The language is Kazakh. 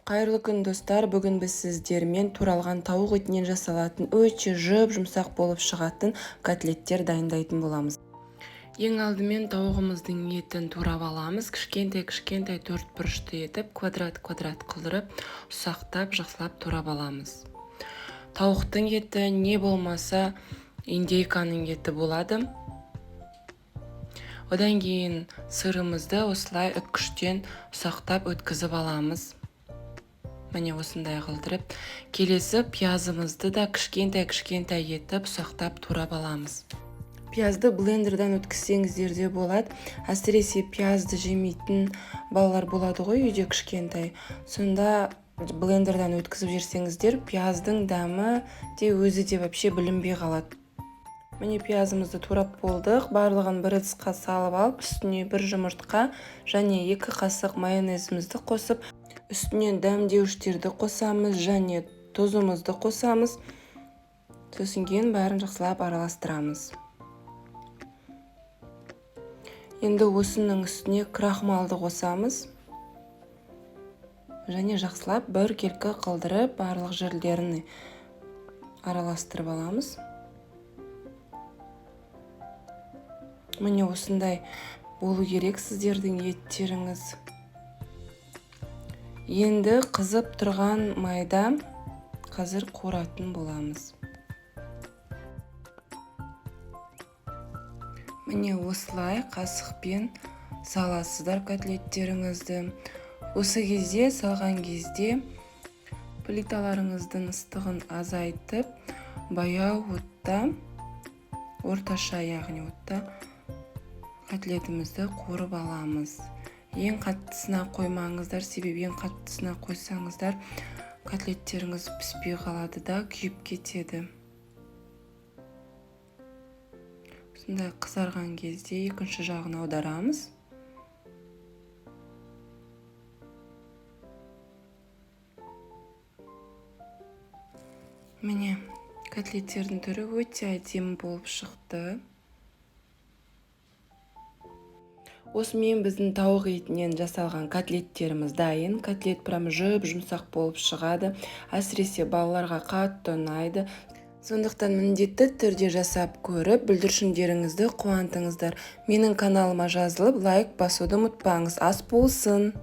Қайырлы күн, достар! Бүгін біз сіздермен туралған тауық етінен жасалатын, өте жұп-жұмсақ болып шығатын котлеттер дайындайтын боламыз. Ең алдымен тауығымыздың етін турап аламыз. Кішкентай-кішкентай төрт бұрышты етіп, квадрат-квадрат қылдырып, ұсақтап, жақсылап турап аламыз. Тауықтың еті, не болмаса индейканың еті болады. Одан кейін сырымызды осылай үккіштен ұсақтап өткізіп аламыз. Міне, осындай қылдырып. Келесі пиязымызды да кішкентай-кішкентай етіп ұсақтап турап аламыз. Пиязды блендерден өткізсеңіздер де болады. Әсіресе пиязды жемейтін балалар болады ғой үйде кішкентай. Сонда блендерден өткізіп жіберсеңіздер, пияздың дәмі де, өзі де вообще білінбей қалады. Міне, пиязымызды турап болдық. Барлығын бір ыдысқа салып алып, үстіне бір жұмыртқа және 2 қасық майонезімізді қосып, үстінен дәмдеуіштерді қосамыз және тұзымызды қосамыз. Сосын кейін бәрін жақсылап араластырамыз. Енді осының үстіне крахмалды қосамыз және жақсылап біркелкі қылдырып, барлық жерлерін араластырып аламыз. Міне, осындай болу керек сіздердің еттеріңіз. Енді қызып тұрған майда қазір қуыратын боламыз. Міне, осылай қасықпен саласыздар котлеттеріңізді. Осы кезде, салған кезде, плиталарыңыздың ыстығын азайтып, баяу отта, орташа, яғни отта котлетімізді қуырып аламыз. Ең қаттысына қоймаңыздар, себебі ең қаттысына қойсаңыздар, котлеттеріңіз піспей қалады да, күйіп кетеді. Осындай қызарған кезде екінші жағын аударамыз. Міне, котлеттердің түрі өте әдемі болып шықты. Осымен біздің тауық етінен жасалған котлеттеріміз дайын. Котлет прям жұп-жұмсақ болып шығады. Әсіресе балаларға қатты ұнайды. Сондықтан міндетті түрде жасап көріп, бүлдіршіндеріңізді қуантыңыздар. Менің каналыма жазылып, лайк басуды ұмытпаңыз. Ас болсын!